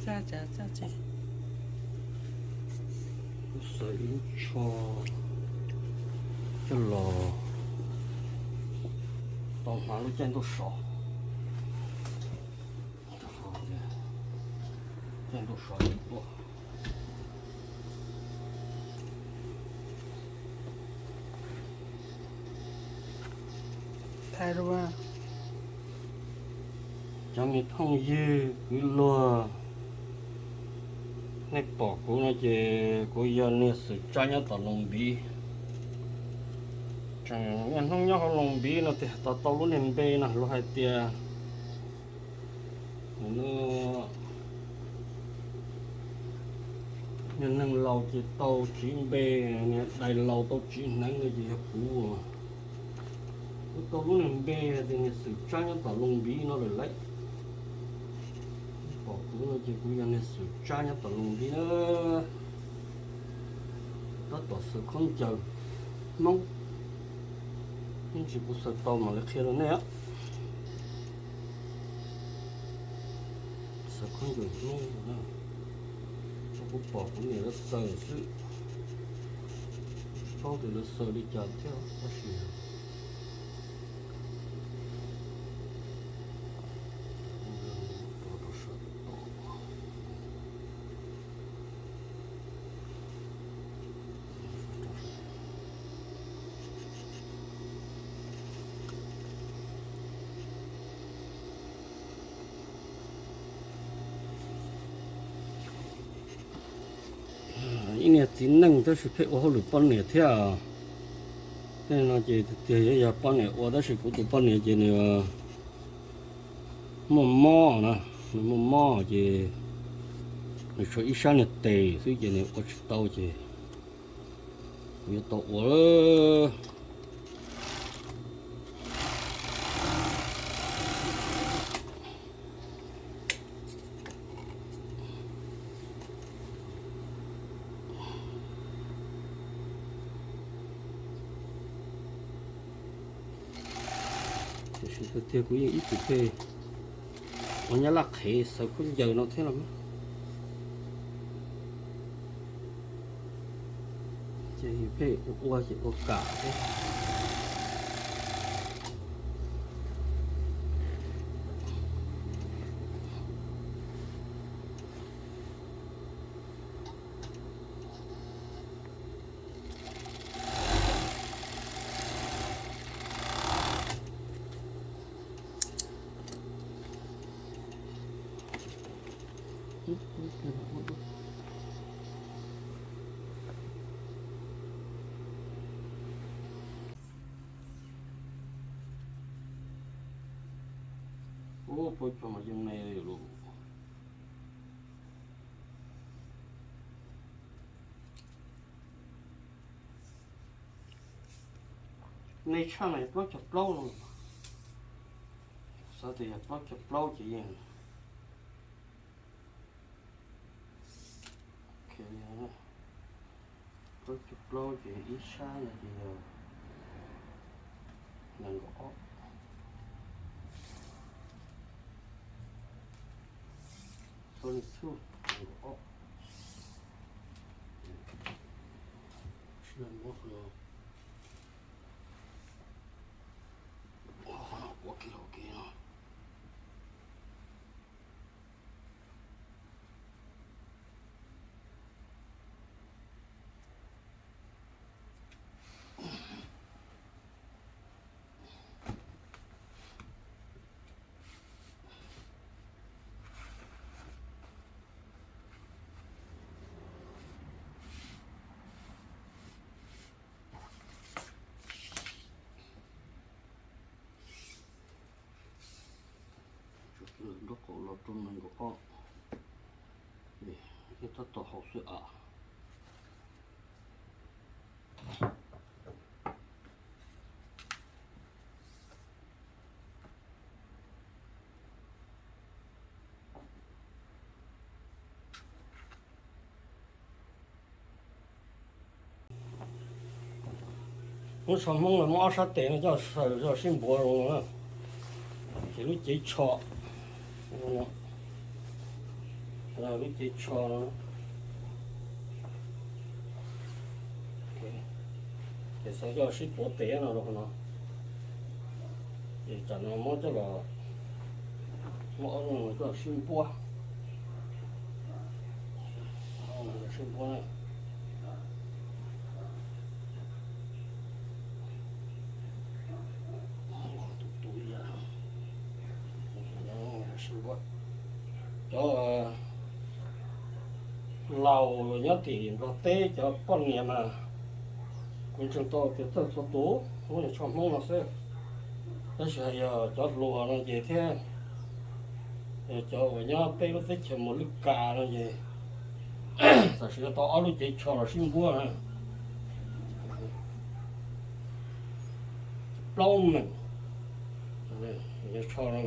Xav ib lub tsho coj los tau hnav lub caij ntuj sov. Caij ntuj sov tuaj. Cov me phooj ywg kwv luag, nej pom kuv no ces kuv yog niag xwm tsab nyob tom Loos Npiv. Tseem niaj hnub nyob hauv Loos Npiv no tiag, tau tau lub niag npe no luag hais tias niag neeg laus ces tau tsiv npe, niag dais laus tau tsiv hneev no ces yog kuv. Kuv tau lub niag npe tias niag xwm tsab nyob tom Loos Npiv no lawm lauj. Pom kuv no ces kuv yog niag xwm tsab nyob tom Loos Npiv na. Tab tom xaws khaub ncaws Hmoob, ib ntsis kuv xaws tau mam li qhia rau nej. Xaws khaub ncaws Hmoob, kuv pom kuv niam lawv xaws xwb, tsis paub tias lawv xaws li cas thiab tab sis Ib niag txiv neej tab sis pheej ua hauj lwm poj niam thiab. Tej no ces tiag tiag yuav yog poj niam ua tab sis kuv tus poj niam ces nws muaj mob na, nws muaj mob ces nws tshuav ib sab niag tes xwb ces nws ua tsis tau ces kuv yuav tau ua. Tiam sis tiag tiag kuv yeej ib txwm pheej ua nyab laj qhev xaws khaub ncaws no thiab los mas. Ces pheej ua ua ces ua kam thiab. Ub, pab tso mas yeej me lawm. Me tshaj no yog plaub caug plaub no. Xav tias yog plaub caug plaub ces yeej plaub caug plaub ces ib sab no ces yog nees nkaum ob. Txhua li txhua nees nkaum ob. Sib muab qhov no ua kiag los ua kiag no. Nraub qaum los rau nees nkaum ob, tab tom haum xwb as. Lub tsho Hmoob los muab ob sab tes no coj saws coj sib npuav zoo no na, ces lub cev tsho. Lub cev tsho no, ces xav coj sib tuav tes no rau qhov no. Ces tsam no muab coj los, muab ob lub no coj los sib npuab, sib npuab na. Cov laus nyob tim Nplog teb cov poj niam mas kuv ntseeg tau tias txawj txhua tus muab cov tsho Hmoob no xwb. Tab sis yog cov hluas no ces thiab cov uas nyob peb lub teb chaws Mus Lwj Kas no ces tam sim no tau ob lub cev tsho los sib npuab na. Plaub meem. Cov tsho no,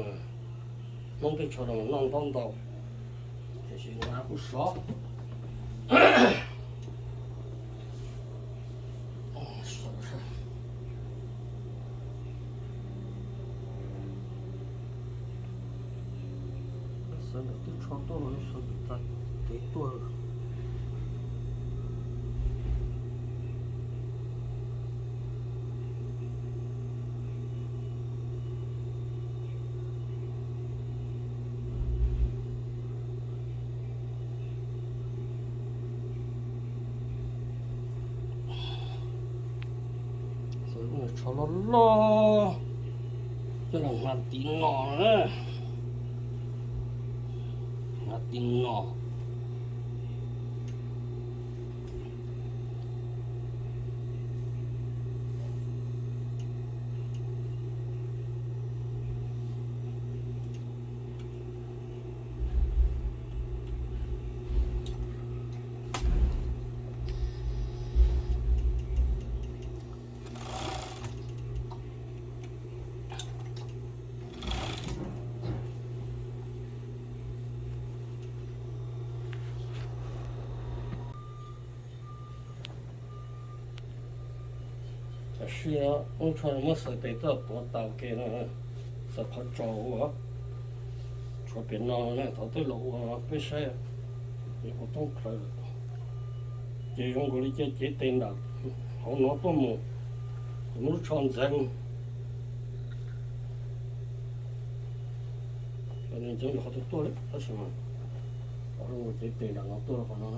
Hmoob tej tsho no noj ntaub ntau, tiam sis nqa kuj sov. Xav ntawm twb tsho tuaj los xav ntawm txav kev tuaj. Tsho loj loj coj los hnav tim no na, hnav tim no. Tam sim no muab tsho muab xaws tes tuaj tuav tau ke no, xaws qhov tsaus ua, tshuav pem no ne, thaum twg los ua peb saib, ua toob plaws lawm. Ces zoo nkaus li cia cev tes nram hauv no tuaj mus, kuv muab lub tsho ntxeev. Ntxeev qhov twg tuaj li tab sis mas, cev tes nram no tuaj qhov no.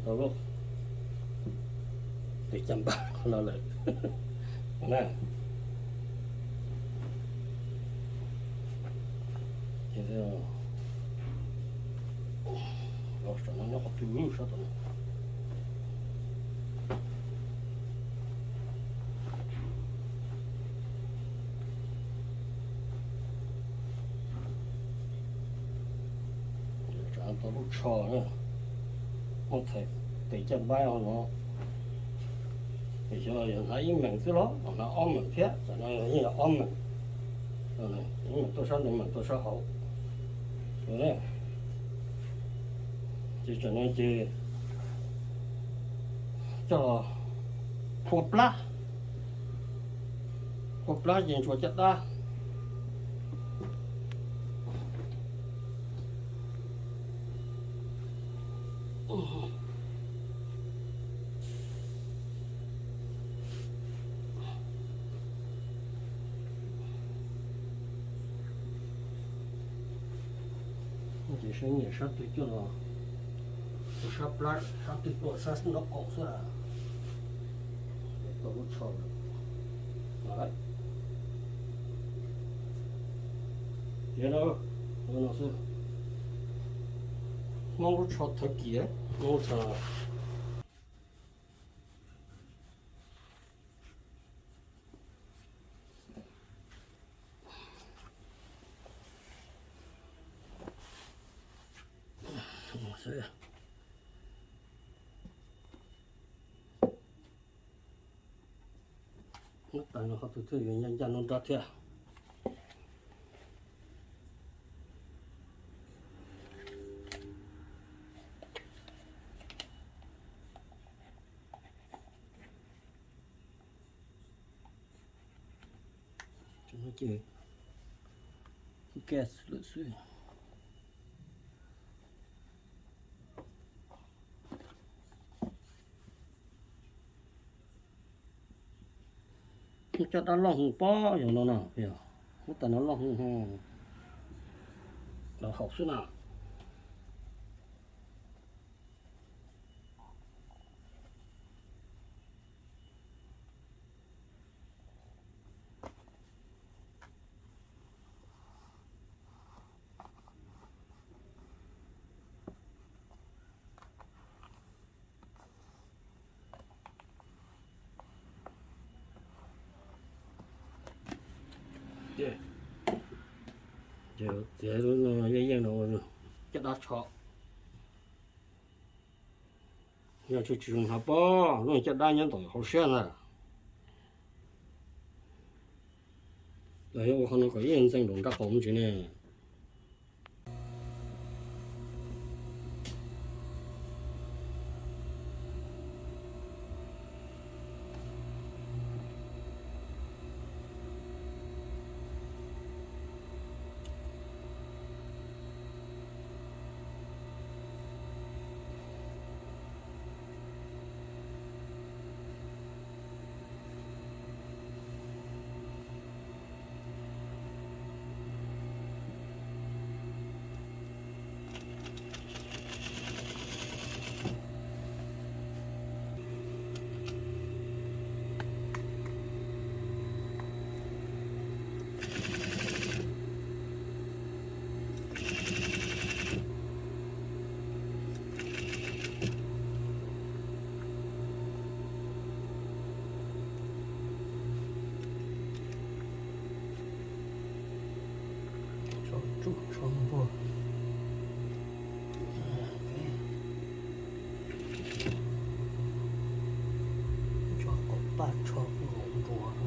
Tau lub tes caj npab qhov no lawm na. Los saum no nyob qhov twg sab tom no. Tau lub tsho na, muab txhais tes caj npab no. Xyov yog hnav ib meem xwb los hnav ob meem thiab, tam no yeej yog ob meem, ib meem tuaj sab no, meem tuaj sab hauv. Ces tam no ces coj los phua plab, phua plab ces ntsuas caj dab. Ces saib nyiam sab twg coj los, sab plab sab twg tuaj sab nraub qaum xwb. Tau lub tsho lawm. Tiav no, no xwb. Hmoob lub tsho thawv kis, Hmoob lub tsho. Muab tas no qhov twg thiaj yuav ncaj ncaj nruab nrab thiab. Ces gas lawm xwb. Caj dab loj hwv pob yog no no, yog muab tas no loj hwv, los haum xwb na. Ces txiav lub yeej yeej no caj dab tsho. Yog tsis tsis zoo hnav pob, lub caj dab nyob ntawm hauv siab ntag. Los yog ua qhov no kom ib ntxeeg nraum nrab qaum me ntsis ne. Tso tsuj tso npua. Tso qaum paj tso nkaus nruas.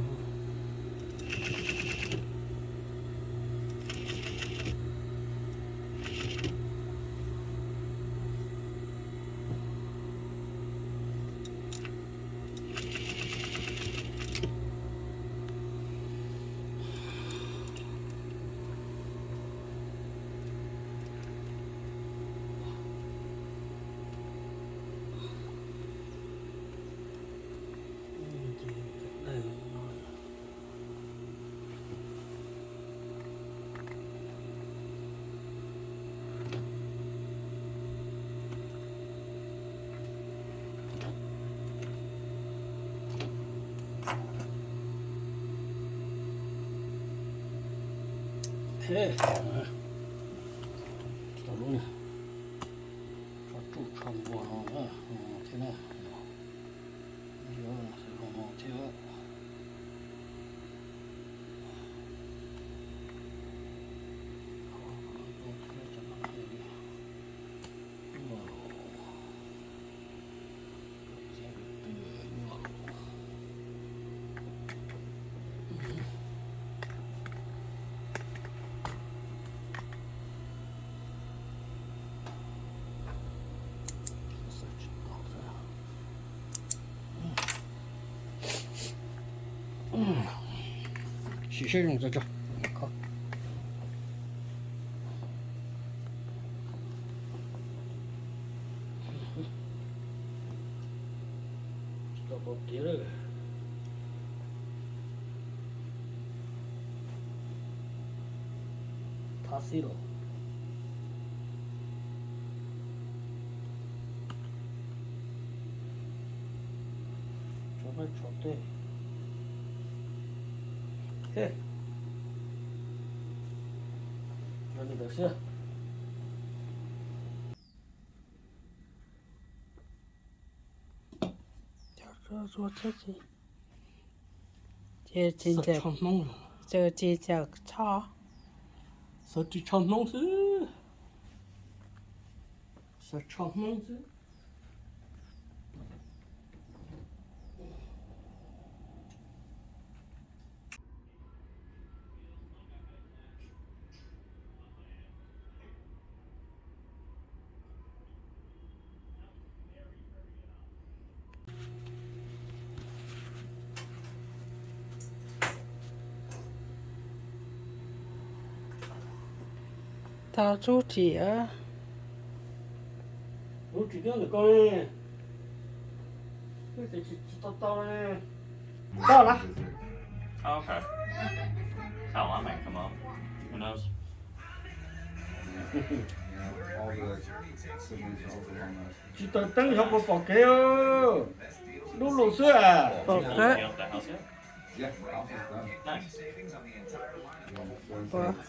Tau lub no, tso tsuj tso npua no thiab na, yuav xav zoo no thiab. Siv siab zoo tso tso. Tsis tau tau tiav lawm. Thab xib los. Tso peb tso tej. Yog li ntawd xwb. Ces tsis ncaws, tsis ncaws tsho. Xav ris tsho Hmoob xwb. Txog tsho Hmoob xwb. Tau tsub riam. Tsub riam ntawm koj ne. Tsis tau tau ne. Tau lawm. Oh, okay. Oh, I might come up. Who knows? Tsis tau teeb xyov puas pom kev. Dub lug xwb. Pom qab. Nice.